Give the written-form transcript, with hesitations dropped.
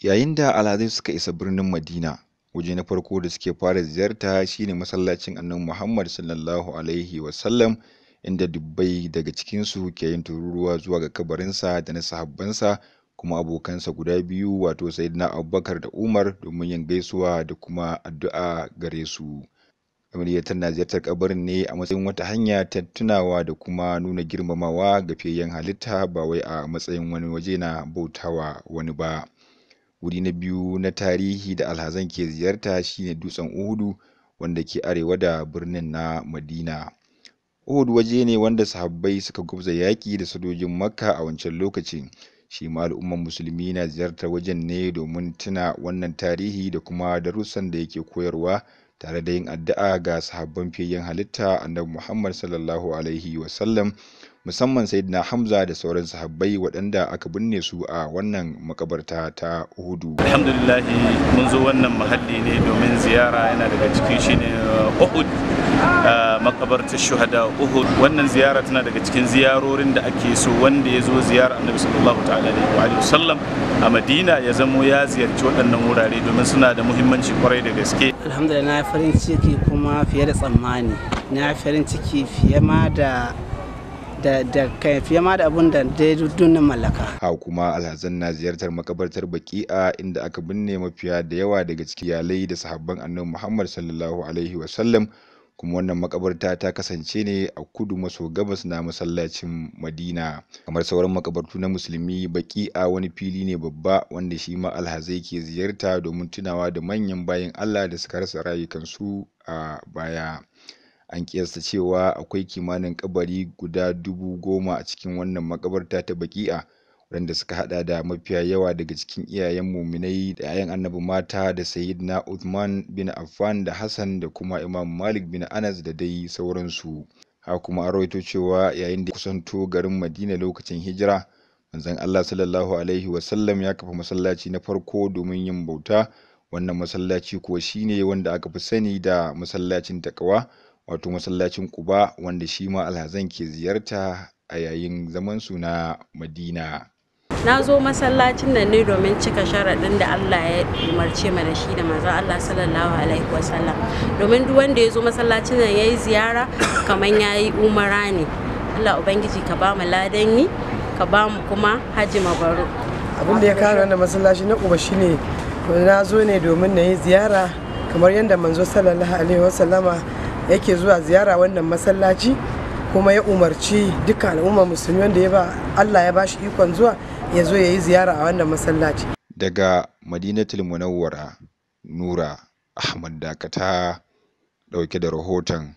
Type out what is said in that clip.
Yayin da alhazai suka isa birnin Madina, waje na farko da suke fara ziyarta shine masallacin Annabi Muhammad Sallallahu Alaihi Wasallam, inda dubbai daga cikinsu ke yin tururuwa zuwa ga kabarinsa da na sahabbansa kuma abokansa guda biyu, wato Sayyidina Abubakar da Umar, domin yin gaisuwa da kuma addu'a gare su. Amarya tana ziyartar kabarin ne a matsayin wata hanya ta tunawa da kuma nuna girmamawa ga fiyayyen halitta, ba wai a matsayin wani waje na bautawa wani ba. Wuri na biyu na tarihi da alhazan ke ziyarta shine dutsen Uhudu, wanda ke arewa da birnin na Madina. Uhud waje ne wanda sahabbai suka gwabza yaƙi da sojojin Makka a wancan lokacin. Shi ma al'ummar musulmi na ziyartar wajen ne domin tuna wannan tarihi da kuma darussan da yake koyarwa, tare da yin addu'a ga sahabban fiyayyen halitta Annabi Muhammad Sallallahu Alaihi Wasallam, musamman Sayyidina Hamza da sauran sahabbai waɗanda aka binne su a wannan makabarta ta Uhudu. Alhamdulillah, mun zo wannan mahalli ne domin ziyara. Yana daga cikin shine Uhud, makabartar shuhada Uhud. Wannan ziyara tana daga cikin ziyarorin da ake so wanda ya zo ziyara Annabi sallallahu ta'ala alaihi wa sallam a Madina ya zamo ya ziyarci waɗannan wurare, domin suna da muhimmanci kwarai da gaske. Alhamdulillah, na farin ciki kuma fiye da tsammani. Na farin ciki fiye ma da da da kai, fiye ma da abun da dai dunnin mallaka. Ha kuma alhazan na ziyartar makabartar Baki'a, inda aka binne mafiya da yawa daga cikin iyalai da sahabban Annabi Muhammad Sallallahu Alaihi Wasallam. Kuma wannan makabarta ta kasance ne a kudu maso gabas na masallacin Madina. Kamar sauran makabartu na musulmi, Baki'a wani fili ne babba wanda shi ma alhazai ke ziyarta domin tunawa da manyan bayin Allah da suka rasa rayukansu a baya. An kiyasta cewa akwai kimanin kabari guda 10,000 a cikin wannan makabarta ta Baki'a, waɗanda suka hada da mafiya yawa daga cikin iyayen muminai da 'ya'yan Annabi mata, da Sayyidina Uthman bin Affan da Hassan da kuma Imam Malik bin Anas da dai sauransu. Haka kuma an rawaito cewa yayin da kusanto garin Madina lokacin hijira, Manzon Allah Sallallahu Alaihi Wasallam ya kafa masallaci na farko domin yin bauta. Wannan masallaci kuwa shine wanda aka fi sani da masallacin Takawa, wato masallacin Quba, wanda shi ma alhazan ke ziyarta a yayin zamansu na Madina. Na zo masallacin nan ne domin cika sharaɗin da Allah ya umarce mu da shi da manzon Allah Sallallahu Alaihi Wasallam, domin duk wanda ya zo masallacin nan yayi ziyara, kamar yayi umara ne. Allah Ubangiji ka ba mu ladan yi, ka ba mu kuma haji mabrur. Abin da ya kawo wannan masallaci na Quba shine na zo ne domin na yi ziyara kamar yadda manzo Sallallahu Alaihi Wasallama yake zuwa ziyara wannan masallaci, kuma ya umarci dukkan al'umma musulmi wanda ya ba Allah ya bashi ikon zuwa ya zo ya yi ziyara a wannan masallaci. Daga Madinatul Munawwara, Nura Ahmad Dakata dauke da rahoton.